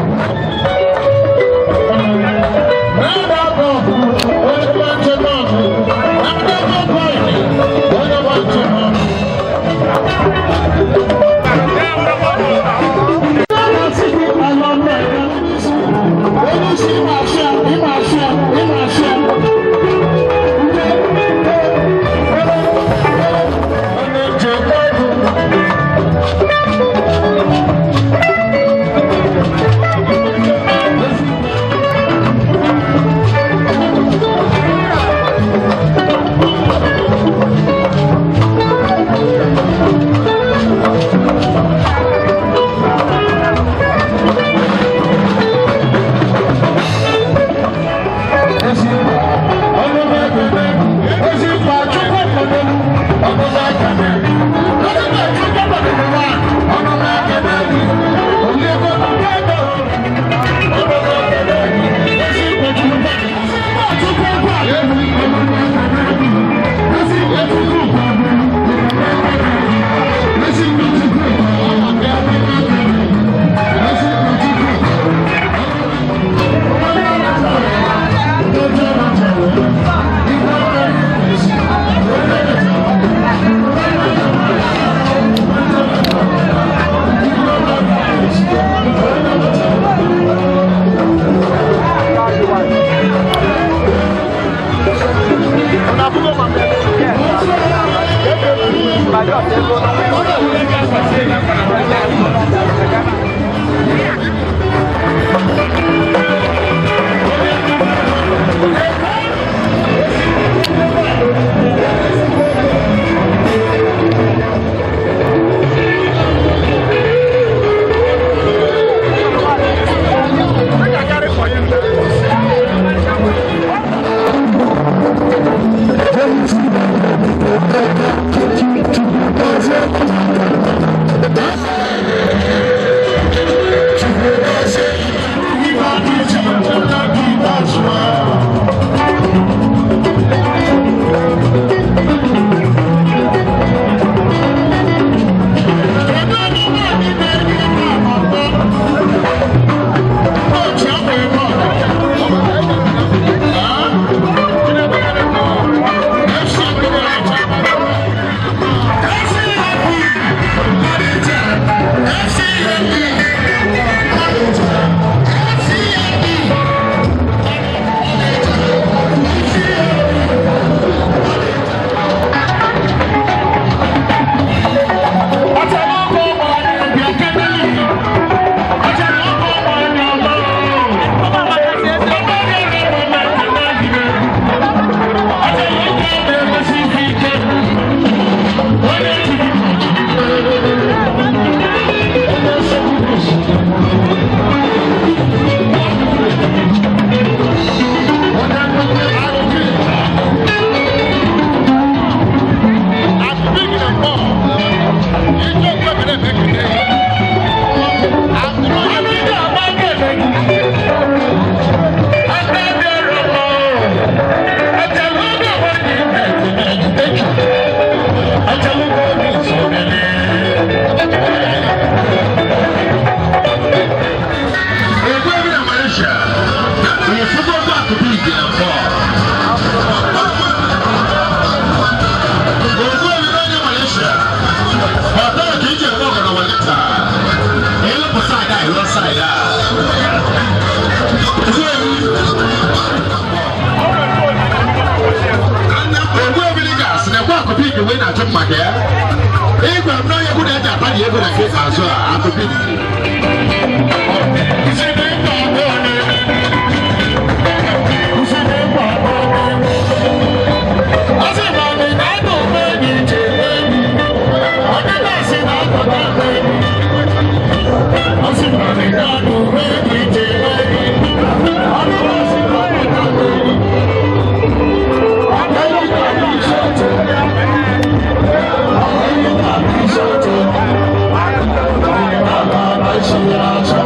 Yeah.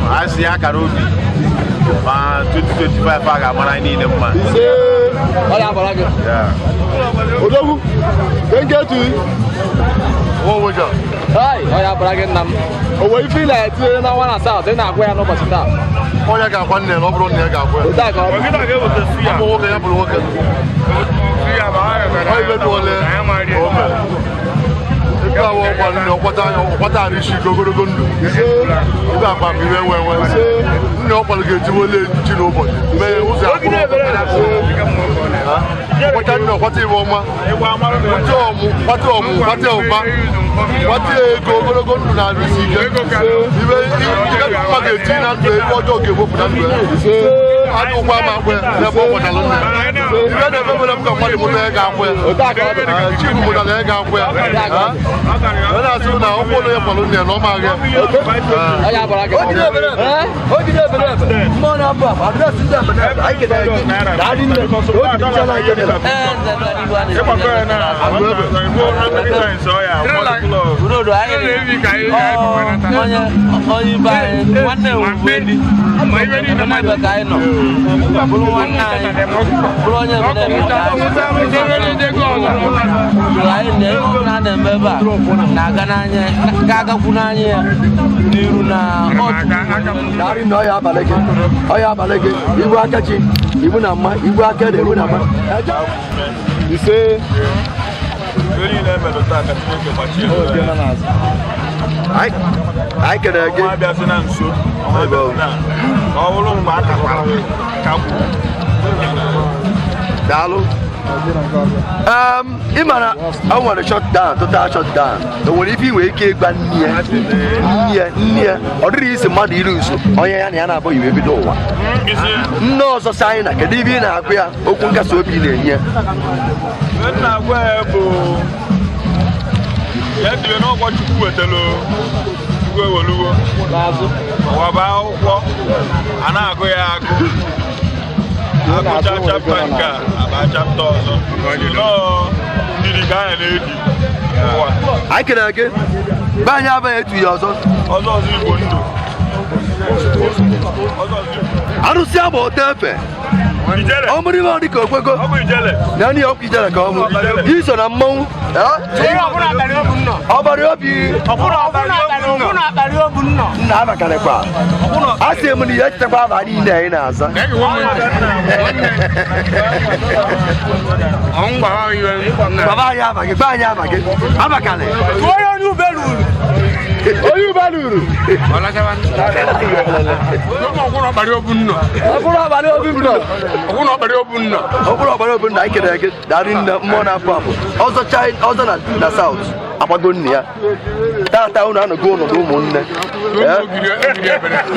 I see a Karubi. 2025 I need a man. Yeah. Odogu, can get to it. What was your? Hi, I have bragging them. Oh, we feel like I want to then I wear no but that. Oh, I got one and over on the got. That got all the apple workers. What are you go to go? You got back here when no apology to nobody. What I know, what you want, what go to now receive. I don't want my way. Never want to learn. You never will have got money with the leg out where. Chief with the leg out where. When I do now, follow your Polonia, no matter. I have a what did you ever? Mon up, I'm not in that. I get I didn't you say I can Imana, I want to shut down, total shut down. The one if you wake up near, or there is a muddy loose, or Yana, boy, you will be no one. No, so sign, I can live in a queer, open gas will be here. Yes, you know what you do at the low. I can again. Banya to yours. I don't see about that. How many want to go? None of you tell a come. He's on a moon. How about you? Never can I say when you have to buy my dinner in us. Oyu baluru. Wala jawan. Ogun obari obunno. Ogun obari obunno. Ogun obari obunno. Ogun obari obunno ikede ege dari mo na papo. Also child also na south. Apago nni ya. Tata unu anogo no umunne.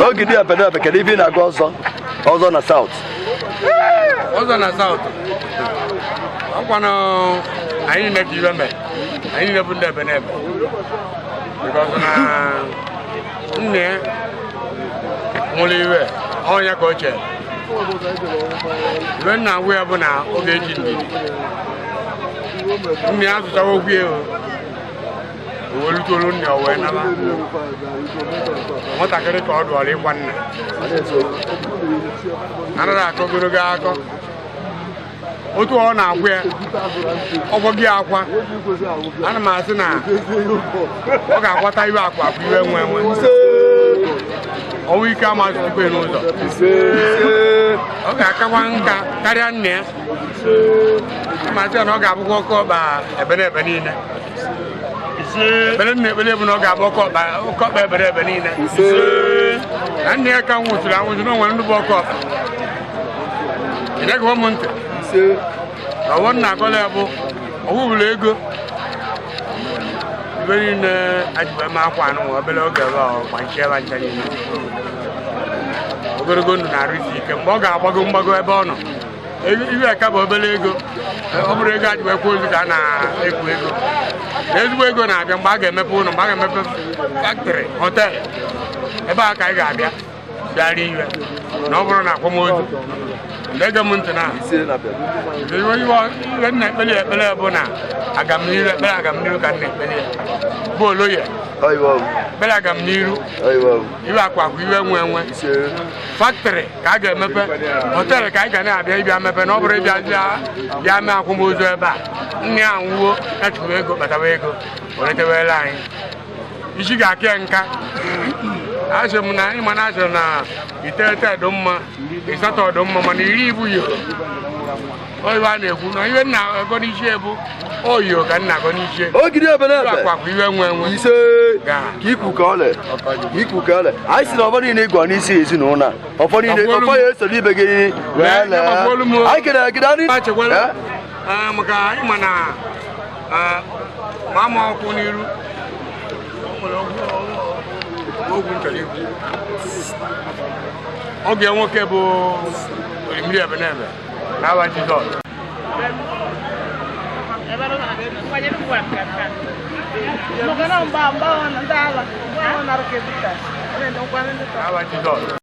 Ogidi Ebenebe kede ibi na go ọzọ na south. Ọzọ na south. Akwana anyị na jiwe me. Anyị na bunde Ebenebe. Because na nne muliwe onya koche. When na we abụ na oge eji ndị. Nne azụtawo ogwie o. Owolutolu nne owe naba. Nwatakịrị ka ọ dụọrọ ịkwa nna. Anaghị akọ ogologo akọ. Otu ọ na-agwa ya ọgwọ gị akwa ana m asị na ọ ga-akwata iwe akwa akwa iwe nwe ọnwụ ike amasị tukwe n'ụzọ ọ ga-akakwa nka karịa nne ya masị ya na ọ ga-abụkwa ọkụ ọkpa Ebenebe niile ekpere nna ekpere bụ na ọ ga-abụ ọkụ ọkpa Ebenebe niile na nne ya ka nwụsịrị anwụsị na o nwere ndị bụ ọkụ ọkpa ị na-ege m ntị ọwọ nna akọla ya bụ ọwụbụla ego ibe niile ajibe m akwa anụ obere oge ebe ọgbanchi ebe ncha niile ogologo ndụ na-arụ isi ike mgbe ọ ga-agbago mgbago ebe ọ nọ iwe ka bụ obere ego ọ bụrụ ego ajibekwa ozi ka a na-ekwu ego na ezigbo ego na-abịa mgbe a ga-emepe ụlọ mgbe a ga-emepe faktrị họtel ebe a ka anyị ga-abịa bịara iwe na ọ bụrụ na akwamozu ege m ntị na iwe nna ekpeli ekpele bụ na agamniru ekpere agamniru ka nna ekpeli bụ oloye ekpere agamniru iwe akwakwa iwe nwe faktrị ka a ga-emepe họteelụ ka anyị ga na-abịa ịbịa mepe na ọ bụrụ ịbịa mee akwamozu ebe a nne ya nwuo echụwa ego kpatawa ego weretewela anyị isi ga-akịa nka asị m na ịma na asị na iteghete dị mma ịsatọ dị mma mana iri ibu yo oyibo a na-ekwu na ihe nna agọ n'isi ebu oyo ka nna agọ n'isi Ogidi Ebenebe akwakwa iwe nwe ise ka ikwu ka ọlị anyị si na ọfọdụ niile ịgọ n'isi ezinụlọ a ọfọdụ ya esoro ibe gị wee lee anyị kere egide anyị maka anyị ma na ma ama ọkwụ n'iru ogwu nkelibu oge nwoke bụ Orimiri Ebenebe n'aha Jizọs n'aha Jizọs